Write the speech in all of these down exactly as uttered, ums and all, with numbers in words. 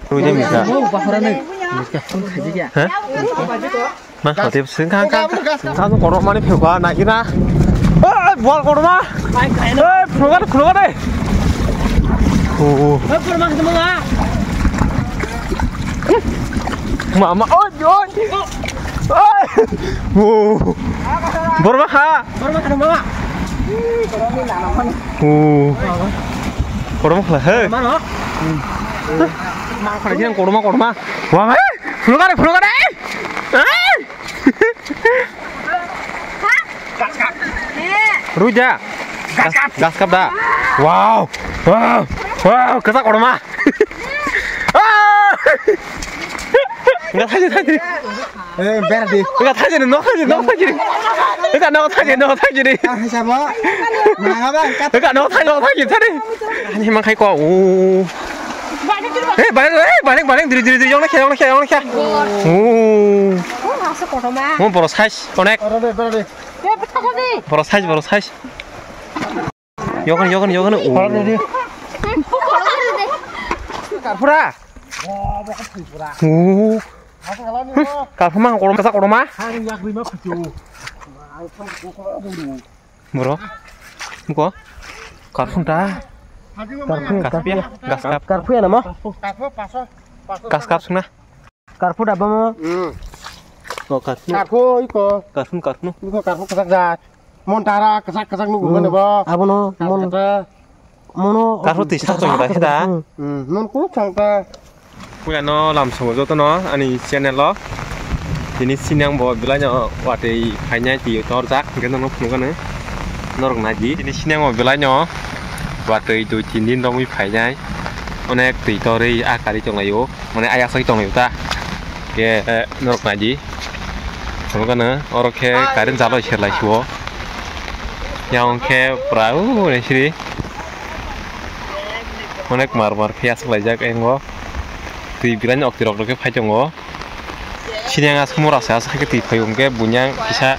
Tui de misa. Ha? Ma khati sing khang khang. Khang korok mani phekwa na ina. Oi, bol korok ma. Oi, phekwa, phekwa de. Oh, oh. Mama, oi, oi. Oi. Oh. Borok ma kha. Oh. Korma khala, he. Ma khwlai khe korma, korma. Wa, he. Phulukare, phulukare. Ruja. Gas kap da. Wow. Wow. Wow, kasa korma. Ah. Enggak, thaji, thaji. Eh, bera di. Enggak, thaji, no, thaji, no, thaji. Enggak, no, thaji, no, thaji. Ah, siapa? Mana, Bang? Enggak, no, thaji, no, thaji, thaji. Ani mang khai ko. Oh. Eh, balik, eh, balik, balik, diri, diri, diri, yong na khe, yong na khe, yong na khe. Oh. Oh, masa kotor ma. Oh, boro size, onek. Bera di, bera di. Boro size, boro size. Yogan, yogan, yogan. Oh. Karpura. Oh. Karpuma korma, kasa korma. Boro. Muko. Karpun ta. Karpun, karpun ya. Gas kap. Karpun ya nama? Gas kap sungna. Karphu da bamo. Hmm. Oh, karphu. Karphu iko. Karphu, karphu. Iko karphu kesak jat. Mon tara kesak kesak nunggu mana bo. Abono, mon. Mono. Karphu tisa chong da heda. Hmm, mon ku chang ta. Puya no lam songo joto no ani channel o. Tini sinang bo belai no watwi phainai twi torjak hingke nono phunukgano norok naidi. Tini sinang bo belai no watwi dui tin din romwi phainai. Onek twi torwi a kari tonglaio. Mane ayasoi tonglaio ta. Ke, eh, norok naidi. Phunukgano oro khe current jaloi serlai sio. Yang khe pura, uh, nesri. Onek mar mar khe aswk laijak engo. Twi belai no okti rok rok khe phai tongo. Sini ang aswk mora se aswk khe twi phai hwnkhe bunyang kisa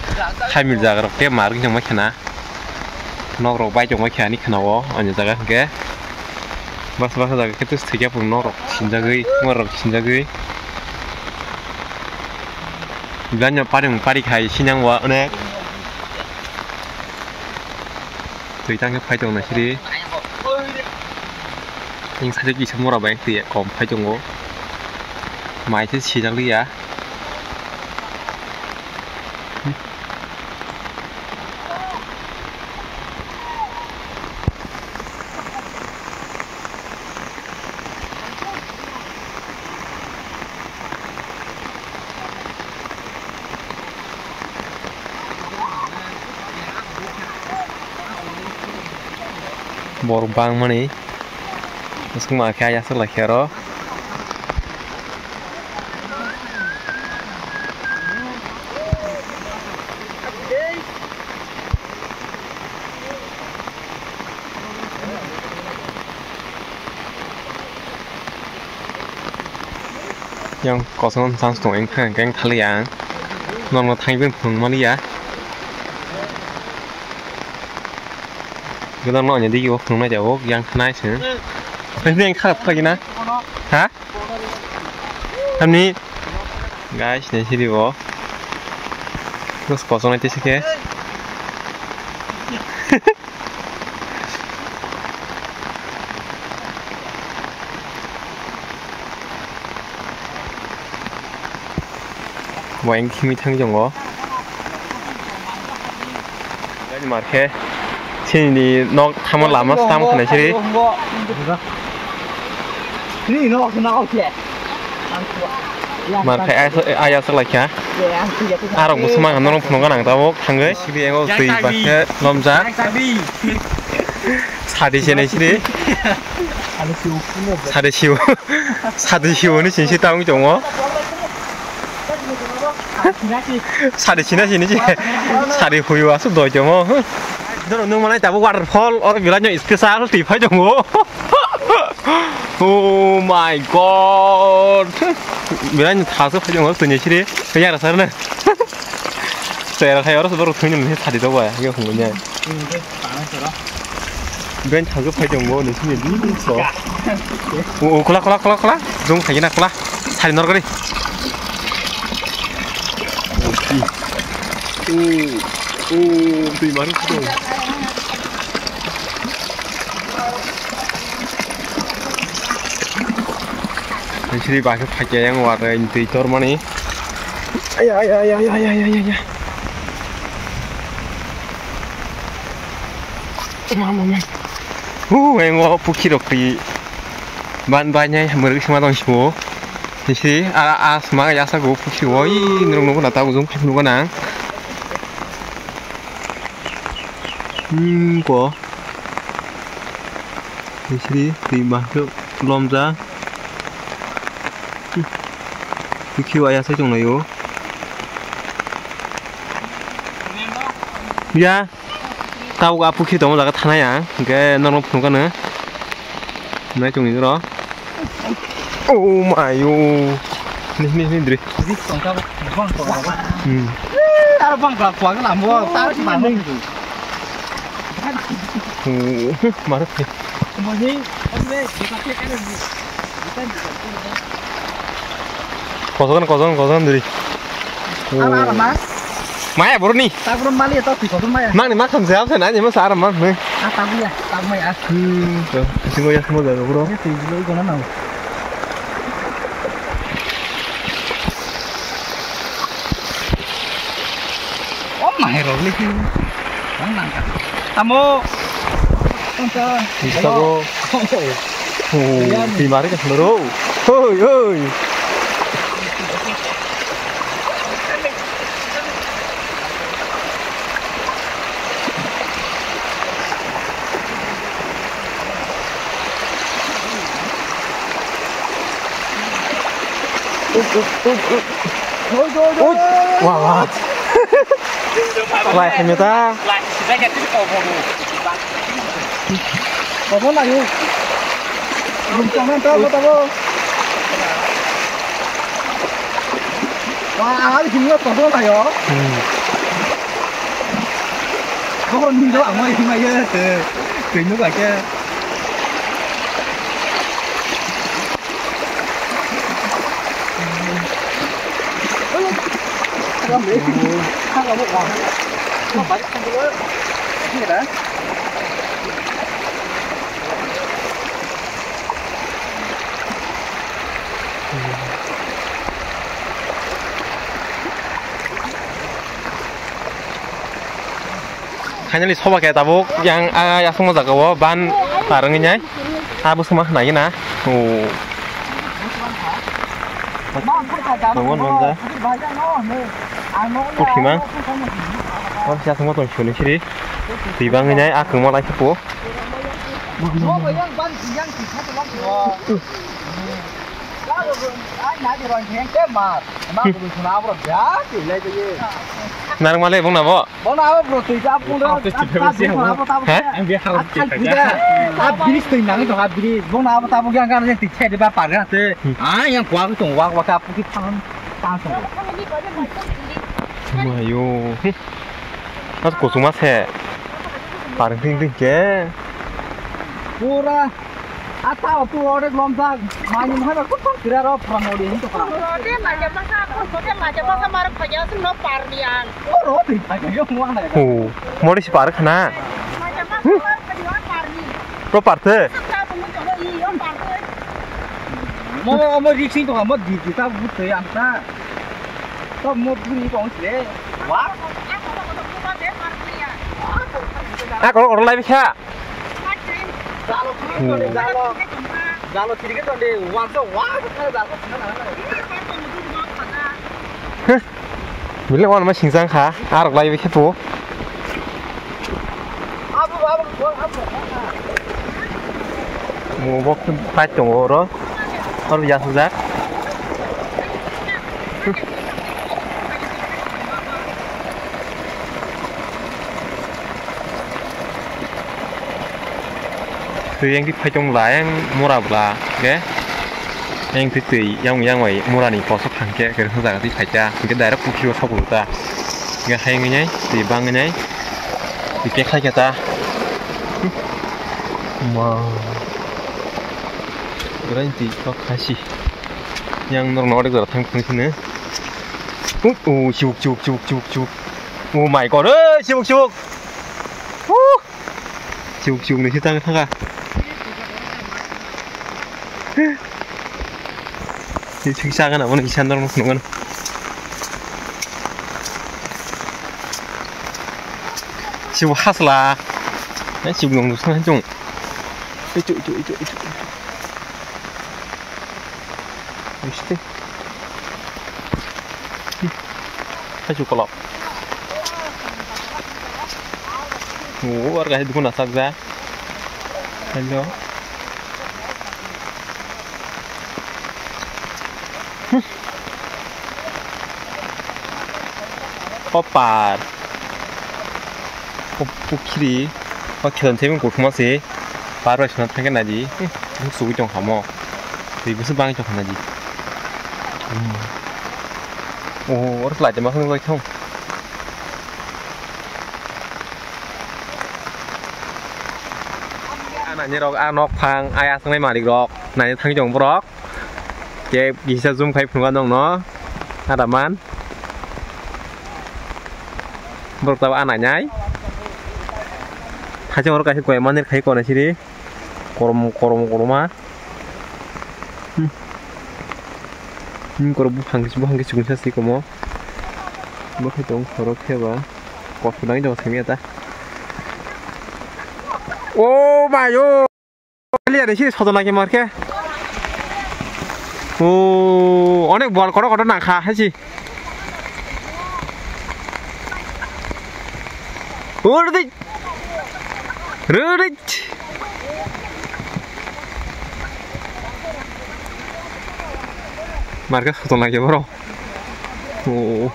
hamil jaga rok khe mar wngya khena. Nok rok bai tongma khe ani khena o ani jaga hwnkhe. Bas bas jaga khe tus thwikya phung nok rok sinjagwi, mora rok sinjagwi. Belai no paring pari khai sinang wa onek. Twi tang khe phai tong naisiri. Ning side kisa mura bai twi kom phai tongo. Mai se sijak liya. Borok bangmani bwswk ma khe ayaswk lai khe aro. Yang kosong chance tong, engkha engkha thaliya ang. Norok thangwi phung maliya. Gwnang no ani digi o phunuknai jabo yang khnai se. Nini ang kha phagina? Ha? Ani guys, nai sidi bo. Bus kosong nai tisi khe. Bo engkhimi thang jongo. Gari mar khe chini nok thangma lama stam khna siri. Mar khe ayaswk lai kha. Arok bo swmang norok phunukgana ang tabuk thangwi. Siri engo twi bakhe lomjak. Sadi se nai siri. Sadi siu. Sadi siu ni sini si tang tongo. Sadi sina sini si. Sadi huyu asu doi tongo. Doro nung manai tabuk waterfall, oro belai no special twi phai tongo. Oh my God. Belai no thaso phai tongo twi ni siri. Yang rasa na. Chera khai oro borok thwini mani sadi tongo ya. Yo hungnya. Ben thago phai tongo, nini sini di so. O, o, kola, kola, kola, kola. Jong phai na kola. Sari nor gari. O, o, twi maru ko. Sri ba khe phai khe yang wa twi tor mani. Ay, ay, ay. Ma, ma, ma. Hu, engo pukhi rok twi. Ban bai nyai muruk sima tong simo. Nisi a, a sma ya sa go pukhi wo. Oi, nurung nurung na ta ujung pukhi nurung na. Hmm, ko. Nisi twi ma lom ja. Pukhi wa ya sa chung na yo. Ya. Tabuk a pukhi tongo jaga thanai ang, hwnkhe norok phunukgano. Nai tongni oro. Oh my, oh. Nih, nih, nih, dri. Hmm. Aro bang kla kwa kla mo, ta si ma mo. Oh, maruk ni. Kosokan, kosokan, kosokan diri. Aro, aro, ma? Maya, boro ni. Tabro mali, to twi kotor maya. Nang ni ma khamse, abse na, ni ma sara ma, ne. Ah, tabu ya, tabu ya. Hmm, to, sing ya, semua jaga, bro. Ya, twi lo gona na. Oh, mahai rok le ki. Ang nang ka. Tamo. Tong ta. Bisa go. Oh, di mari ka loro. Hoi, hoi. Ui, ui, ui. Ui, wah, wah. Wah, kami ta. Kobo na yuk. Belum jangan tahu, tahu. Wah, ahal sini kobo na yo. Hmm. Kobo ni jo, ang mai mai ya te. Tengok aja. Finally, soba khe tabuk yang, ah, yasungma jaga o ban parwngwi nai. Ah, bwswk ma khna gina. Oh. Nangwan manja. Puthima. Wan yasungma tong sini siri. Twi bangwi nai, ah, kwma lai khe po. Narwk male bung na bo? Bono abo bro twi ja pura. He? Ang be harap twi kha. A bridge twi nang to a bridge. Bono abo tabuk yang kan yang twi khe de ba par ga te. Hmm. A yang kwa tong wa wa ka pu ki thang thang tong. Mayo. As kusuma se. Par ting ting ke. Pura. Ata o tu orek lom jak. Mani mhana kutang kira ro pura mori hin to ka. Ro de maja masa, ro de maja masa mar khaja sun no par diyan. O ro de khaja yo mo na. Oh, mori si par khana. Maja masa mar khaja par ni. Ro par the. Sa bu mo jo i yo par the. Mo mo mo ri sing to mo di di ta bu te am ta. To mo bu ni kong se. Wa. A ko ro lai bi kha. Jalo chiri ke tonde, jalo. Jalo chiri ke tonde, wansa wa jalo. Heh. Bile wan ma singjang kha, arok lai bikhe po. Mo bok fight tongo oro. Oro yasajak. Twi yang twi phai tong la yang mura bla ke yang twi twi yang yang bai mura ni koso phang ke ke jaga twi phai ta ke direct pukhi o sokulu ta ke hai ngai nai twi bang ngai nai twi ke khai ke ta. Ma. Gerai ti kok khasi. Yang norok norok jora thang thang sini. Ui, oh, sibuk, sibuk, sibuk, sibuk, sibuk. Oh my God, eh, sibuk, sibuk. Huh. Sibuk, sibuk ni sitang thang ka. Sibuk sa kana, mana isan norok nukno kana. Sibuk hasla. Eh, sibuk nong nusang hancung. Itu, itu, itu, itu, itu. Misti. Hai, cukolok. Oh, warga itu guna sakja. Hello. Opar. O pukhiri, o kheton thaibi kuthuma se, par bai sona thangkhe naidi, hmm, sugui tong hamo, twi bwswk bangwi tongkha naidi. Hmm. O, oro slai tongma kheno bai thung. A nainai rok, a nok phang, a aswk nai malik rok, naina thangwi tong borok. Khe kisa zoom khai phunukha nokno. Ada man. Borok tabuk anai nai. Haikhe oro kaisa koi mandir khai kona siri. Korom, korom, koroma. Hmm. Hmm, korok buphang, buphang khe chukun sa si komo. Bo khe tong khorok khe ba. Kosto nang jong thangya ta. Oh my God. Liya de sini soto naki marke. Oh, onek bol kotor kotor nangkha, hai si. Oh, ready. Ready. Marke soto naki boro. Oh.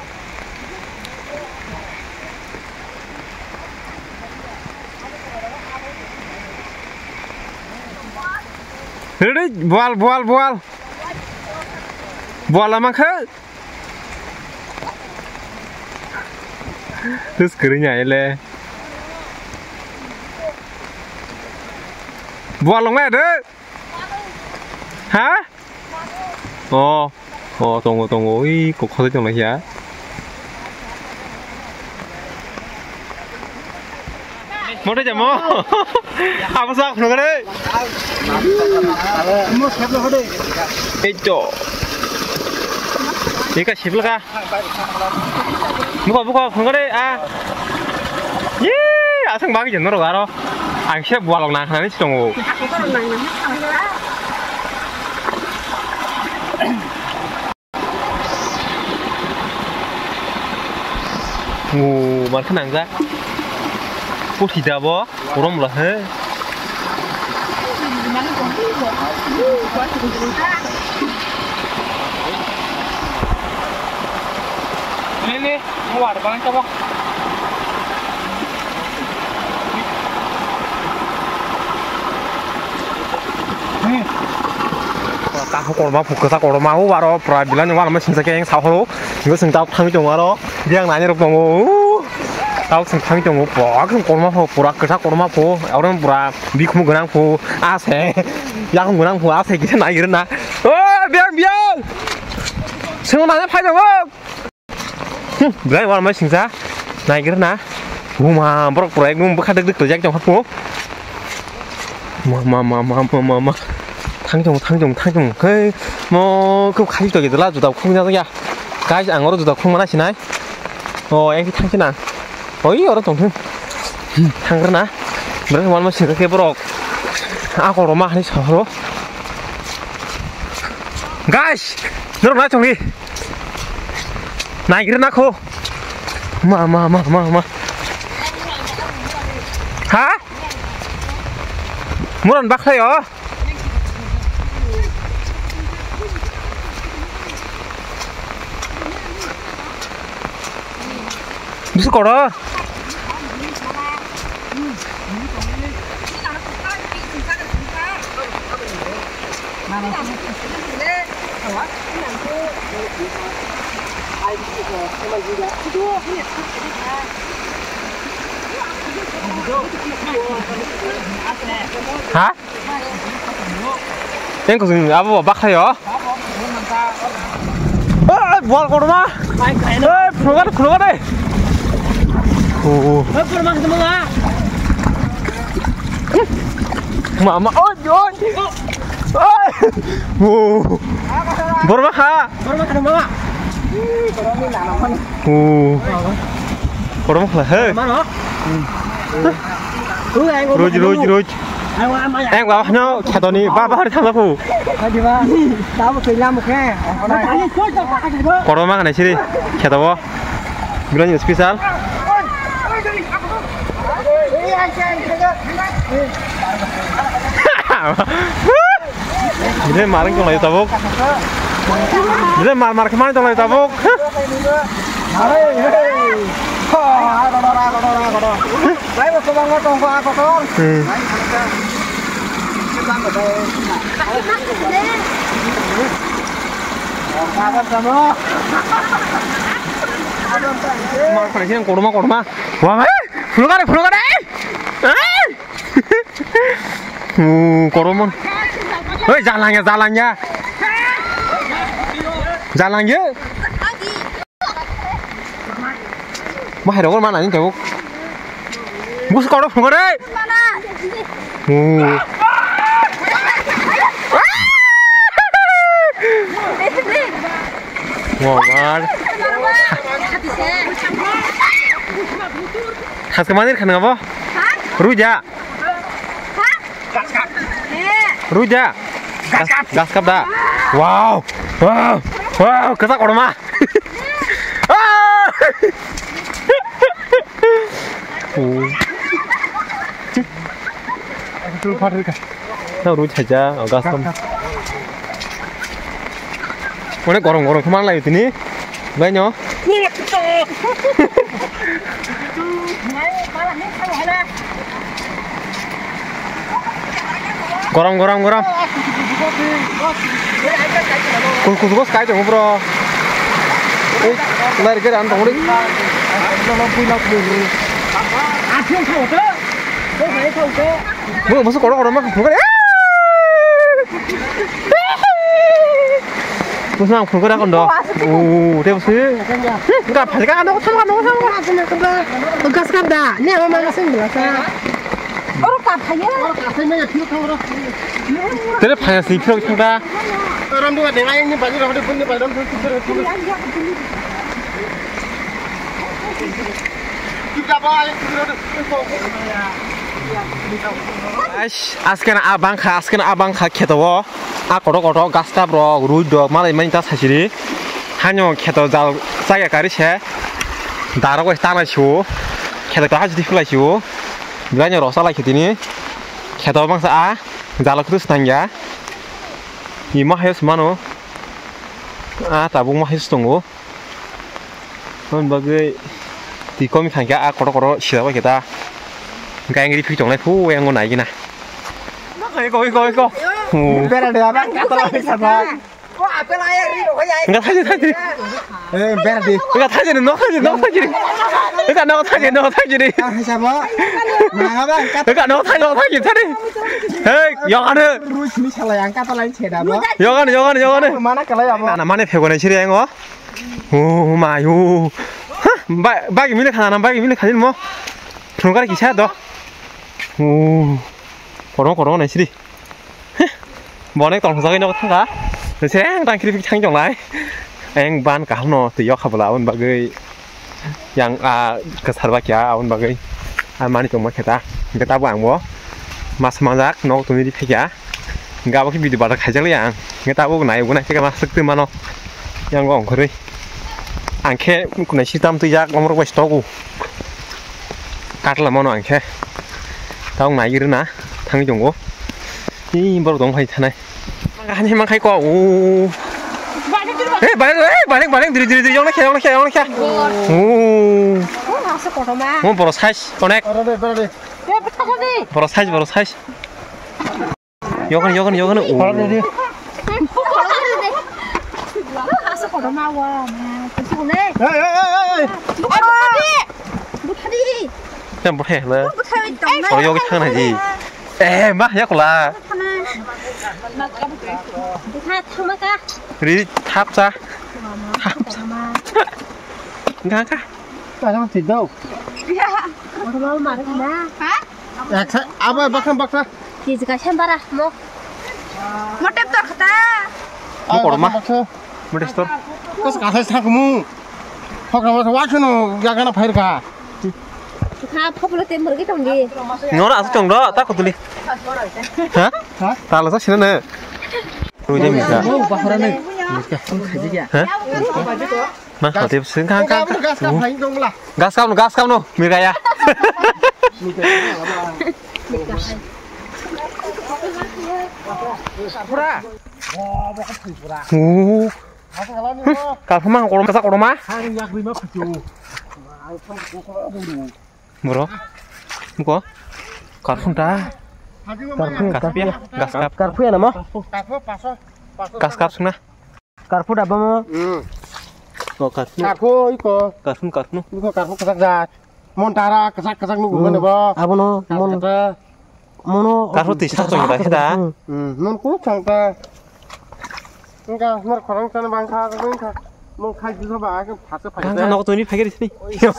Ready, bual, bual, bual. Bual lama khe. Terus kering aja le. Bual long ya, deh. Ha? Oh, oh, tongo, tongo, ui, kok khosoi tong lai ya. Moto jamo. Apa sa khno kare? Ei to. Ika sibla ka. Buka, buka, phone kare, ah. Ye, aswk bagwi jeng norok aro. Ang se bualok nang khnani se tongo. O, mar khe nangjak. Puthi da bo, korom la he. Lele, mo war bang ka ba. Takhuk kotorma, phuk kwchak kotorma, o aro pura bilai no uanama singsa khe sahoro. Ibo chwng tabuk thangwi tongo aro. Yang nainai rok tongo. Tabuk chwng thangwi tongo. Pura kotorma pho, pura kwchak kotorma pho. Aro pura bikhum gwnang pho. Ase. Yakhung gwnang pho, ase kisa nai rwna. O, biyang, biyang. Chwng nainai phai tongo. Hmm, belai uanama singsa. Naigrana. Buma, borok pura ekdom bwkha dik dik tojak tong kha phungo. Ma, ma, ma. Thang tong, thang tong, thang tong. Hei, mo, khe khali to gedela juda khung ja ya. Guys, ang oro juda khung mana sinai. O, ek thang sina. Oi, oro tong thung. Hmm, thang rwna. Belai uanama singsa khe borok. A kotorma hani sohoro. Guys, norok nai tongdi. Naigrana kho. Ma, ma, ma, ma, ma. Ha? Muran bakhlai o. Bisu koro. Ha? Yang kusung abo bakhayo. Ah, bol korma. Eh, khulga, khulga de. Oh, oh. Mama, oi, oi. Oi. Oh. Borma kha. Oh. Kormo khala, he. Roj, roj, roj. Eng baba no khetoni ba bahar thangla khu. Kormo ma kana siri kheto bo. Bilani special. Bile mar wng tonglaio tabuk. Bile mar mar khe manwi tonglaio tabuk. Hmm. Mar khe korma korma. Wa mai, phulgare phulgare. Hmm, koromon. Oi, jalangya, jalangya. Jalangya. Bahai rogor mana ni tabuk. Bus koro phungore. Hmm. Wow, man. Haske mandir khana bo? Ruja. Ruja. Gas kap da. Wow. Wow. Wow, kasa korma. Ah! Oh. Ruja ja, gas kam. Onek gorom gorom khe manlai tini. Bai no. Gorom, gorom, gorom. Kus, kus, kus, kai tongo, bro. Ei, lari gari an tongo. Bo, bo, korok, korok, ma, phunukar. Bwswk ang phunukar kondo. O, tei bwswk. Ga phalka ano thang ano thang. Gas kap da. Ni ama ma sing bla sa. Oro kap phaiya. Tele phaiya si phirok thang da. Ram do de ngai ni bani ram de bun ni bani ram. Guys, askena a bangkha, askena a bangkha kheto o. A koto koto gas kap rok, rui dok, malai mani ta sasiri. Hanyo kheto jal chaya kari se. Darok bai tanai su. Kheto kaham jiti khulai su. Bilaino rok salai khetini. Kheto bangsa a jalo kutu snangya. Imo hayo smano. A tabuk mo hayo tongo. Hwn bagwi twi komi khankhe a kotor kotor sira bai khe ta. Hwnkhe ang ri phi tongnai phu yang nai gina. Iko, iko, iko. Bera de abang katola pisa ba. Nga thaji thaji. Eh, bera de. Nga thaji no thaji no thaji. Nga no thaji no thaji. Ang hisa ba. Nga ba. Nga no thaji no thaji thaji. Hey, yang ano. Rus mi sala yang katola cheda ba. Yang ano, yang ano, yang ano. Mana kala ya ba. Na mane phego nai siri yang o. Oh my oh. Ha, ba, bagi mile khana, bagi mile khalin mo. Phunukar kisa do. Oh. Korong korong nai siri. Bonek tong sagai no thangka. Seng tang kiri thang jong lai. Eng ban kaham no twi yok habla un bagwi. Yang a kasar ba kya un bagwi. A mani tong ma kheta. Beta bo ang bo. Mas manjak no tuni di phekya. Gabo khe video badak khaijak liya ang. Hingke tabuk nai uguna khe ma swk twi mano. Yang go ongkhorwi. Ang khe kunai sitam twijak omorok bai stogo. Katla mano ang khe. Tabuk nai rwna thangwi tongo. Ih, borok dong phai thanai. Hani mang khai ko. O. Eh, balik, eh, balik, balik, diri, diri, diri, yong na khe, yong na khe, yong na khe. O. Mo boro size, onek. Boro size, boro size. Yogan, yogan, yogan. Oh. Hey, hey, hey, hey, hey. Buthadi. Buthadi. Tang bwthai hla. Oro yogi thang nai di. Eh, ma ya kula. Ri thap cha. Thap cha. Ga ga. Abo baksa baksa. Kiji kaisa bara mo. Mo tep tor khata. Mo korma. Mo tep tor. Kas kasai sakmu. Hokra wasa wasunu yagana phairka. Ha, phoblo te murgi tongdi. Nora asu tong do, ta kutuli. Ha? Ha? Ta lo sa sina ne. Rui de mika. Oh, bahara ne. Mika. Khaji kya? Ha? Ma, khati sing khang khang. Gas kam, gas kam no, mika ya. Pura. Oh. Karphuma korma, kasa korma. Bro. Muko. Karphun ta. Karphun, karphun. Karphia, gaskap. Karphun ya nama? Gaskap sungna. Karphun apa mo? Hmm. Oh, karphun. Karphun iko. Karphun, karphun. Iko karphun kesak jat. Mon tara kesak kesak nunggu mana bo? Abono mon. Mono. Karphun tisa tong da sida. Hmm, non ku chang ta. Engka, nor khorang chana bang kha, bang kha. Mong khai jisa ba, ke phasa phai. Gangsa nok tuni phai gari sini.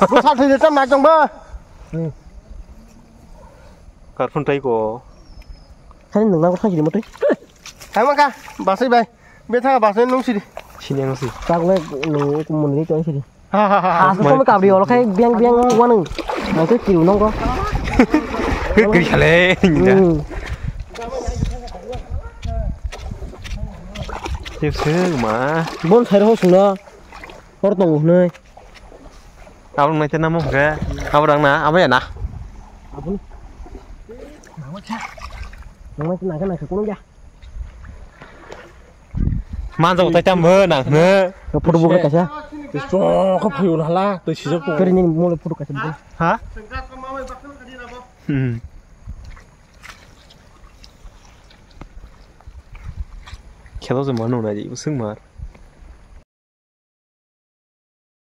Bo sa thai tam nak jong ba. Karphun tai ko. Khai nung nang khai jini motoi. Thang ma ka, basai bai. Be thang basai nung sidi. Sini nung si. Tak le nung ku mun ni tong sidi. Ha, ha, ha, ha. Asal kamu kabri olo khai biang biang wanu. Mau tu kiru nong ko. Kiri khale. Hmm. Sik sik ma. Bon sai ro sungna. Hor tong hnai. Abang nai tena mo khe. Abang na, abang ya na. Abang. Nang ma khe nang khe nang khe kunung ya. Manjak tai tam bo nang hne. Photo bo kaisa. Tei chwng khe phaio hala, tei sijak tongo. Kari nini mole photo kaisa bo. Ha? Hmm. Khelo se mano na di, usung mar.